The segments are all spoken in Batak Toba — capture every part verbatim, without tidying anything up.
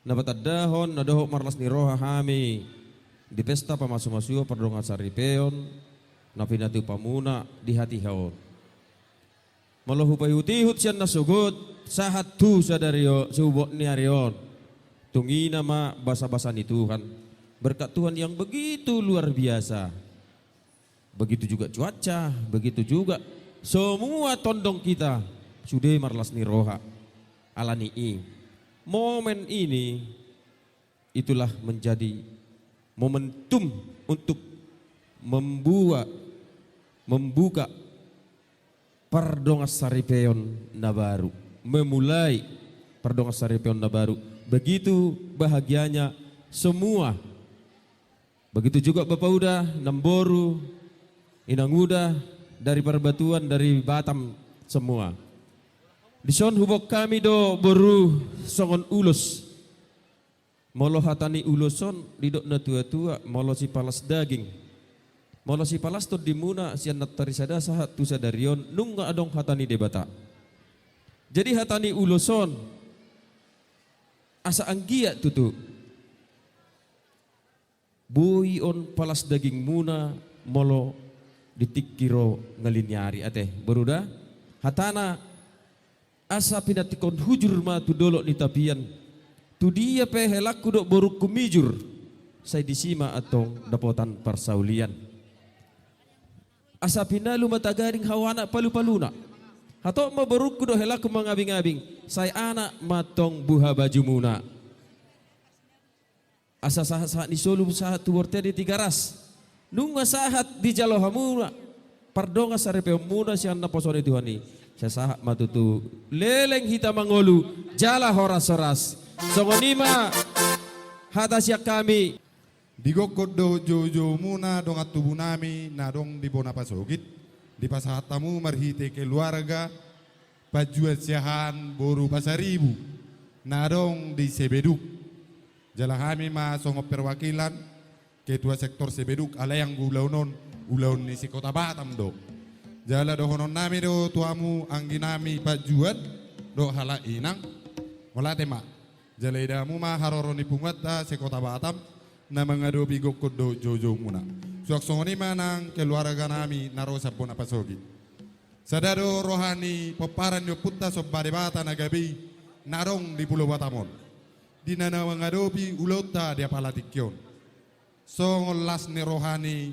na patandahon na dohot marlas ni roha hami di pesta pamasumasuon pardongansaripeon na pinatupamuna di hatiha on. Molo hupaihutihut sian na sogot, sahat tu sadari on, subot ni ari on, tung i nama basabasa ni Tuhan, berkat Tuhan yang begitu luar biasa. Begitu juga cuaca, begitu juga semua tondong kita sude marlas ni roha. Alani i, momen ini itulah menjadi momentum untuk membuat, membuka pardongansaripeon na baru, memulai pardongansaripeon na baru. Begitu bahagianya semua. Begitu juga Bapa Uda, Namboru, Inang Uda, dari Parbatuan, dari Batam semua. Dison huboan hami do boru songon ulos. Molo hata ni ulos on, didok na tuatua, molo sipalas daging, molo sipalas tondimuna sian nantoari sada sahat tu sadari on, nunga adong hata ni Debata. Jadi hata ni ulos on, asa anggiat tutu boi on palas dagingmuna molo di tingki ro ngali ni ari, ate boru da. Hatana, asa pinantikhon hujur ma tu dolok ni tapian. Tu dia pe helangku dohot borungku mijur, sai disi ma antong dapotan parsaulian. Asa pinalu ma tagading hau anak palupaluna. Hatop ma borungku dohot helangku mangabingabing, sai anak ma antong buhabajumuna. Asa sahatsahat ni solu sahat tu bortean di Tigaras. Nunga sahat dijalo hamuna pardongansaripeonmuna sian naposo ni Tuhan i. Sai sahat ma tutu leleng hita mangolu jala horashoras. Songon i ma hata sian hami. Di gokhon dohot joujoumuna dongan tubunami na adong di bona pasogit, dipasahat hamu marhite keluarga Panjuan Siahaan boru Pasaribu na adong di Sebeduk. Jala hami ma songon perwakilan ketua sektor Sebeduk, alai anggo ulaon on, ulaon ni sekota Batam do. Jala dohononnami do tu hamu angginami Panjuan dohot halak inang, mauliate ma. Jala ida hamu ma haroro ni punguanta sekota Batam na mangadopi gokhon dohot joujoumuna. Suang songon i ma nang keluarganami na ro sian bona pasogit. Sada do roha ni pomparan ni ompunta Somba Debata na gabe i na adong di Pulo Batam on, di na mangadopi ulaonta di apala tingki on. Songon las ni roha ni,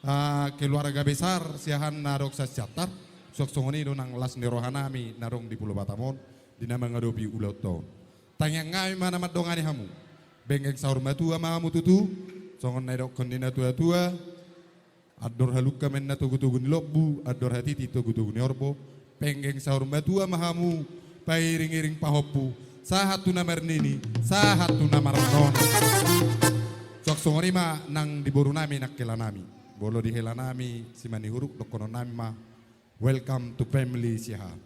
ah, keluarga besar Siahaan na adong sian Siantar, suang songon i do nang las ni rohanami na adong di Pulo Batam on, di na mangadopi ulaonta on. Tangiang hami ma na mandongani hamu. Penggeng saur matua ma hamu tutu, songon na nidokhon ni na tuatua, andor halungka ma inna togutogu ni lombu, andor hatiti togutogu ni horbo, penggeng saur matua ma hamu, pairingiring pahompu, sahat tu na marnini, sahat tu na marnono. Suang songon i ma nang di borunami nang helanami. Molo di helanami Simanihuruk, dokhononnami ma, welcome to family Siahaan.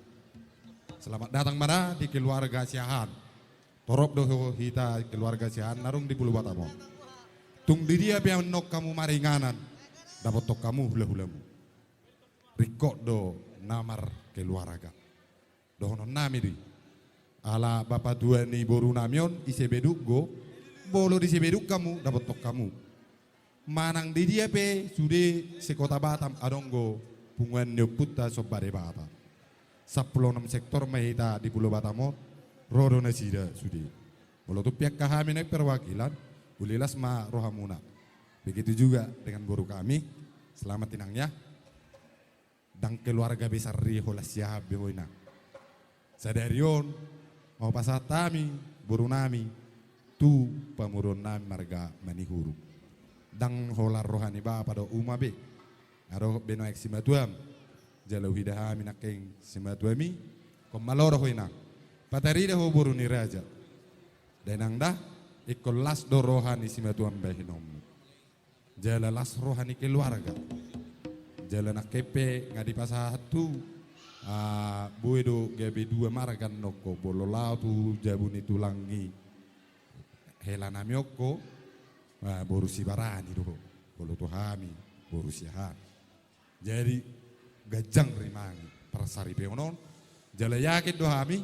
Selamat datang ma da di keluarga Siahaan. Torop do hita keluarga Siahaan na adong di Pulo Batam on. Tung di dia pe annon hamu maringanan, dapothon hamu hulahulamu. Ringkot do na markeluarga. Dohononnami do i. Ala bapatua ni borunami on i Sebeduk do, molo di Sebeduk hamu, dapothon hamu. Manang di dia pe sude sekota Batam adong do punguan ni ompunta Somba Debata. Sampulu onom sektor ma hita di Pulo Batam on, ro do nasida sude. Molo tung pe angka hami naeng perwakilan, uli las ma rohamuna. Begitu juga dengan boru kami. Selamat, Inang, ya. Ndang keluarga besar ni holan Siahaan be ho, Inang. Sadari on, mau pasahat hami borunami tu pamoruonnami marga Manihuruk. Ndang holan roha ni bapa dohot uma be. Nga dohot be nuaeng simatuam. Jala huida hami nangkin simatuam i. Ingkon malo do ho, Inang. Patarida ho boru ni raja. Da, Inang, da. Ingkon las do roha ni simatuam bahenonmu. Jala las roha ni keluarga. Jala nangkin pe nga dipasahat tu, ah, boi do gabe dua marga annon ho, molo laho tu jabu ni tulang i helanami on ho, ah, boru Sibarani do ho. Molo tu hami boru Siahaan. Jadi ganjang rimangi parsaripeon on. Jala yakin do hami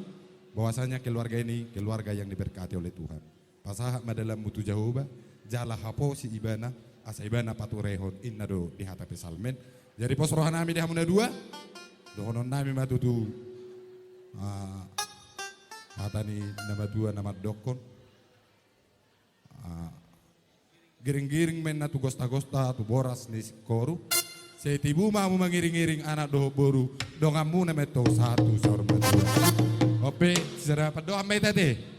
bahwasanya keluarga ini keluarga yang diberkati oleh Tuhan. Pasahat ma dalanmu tu Jahowa, jala haposi ibana, asa ibana paturehon, inna do di hata Psalmen. Jadi pos rohanami di hamu na dua, dohononnami ma tutu, ah, hata ni na matua na mandokkon. Ah, giring-giring ma inna tu gosta-gosta, tu boras ni singkoru. Sai tibu ma hamu mangiring-iring anak dohot boru, donganmuna ma antong sahat tu saur matua. Ope, sisada pandohan ma hita te.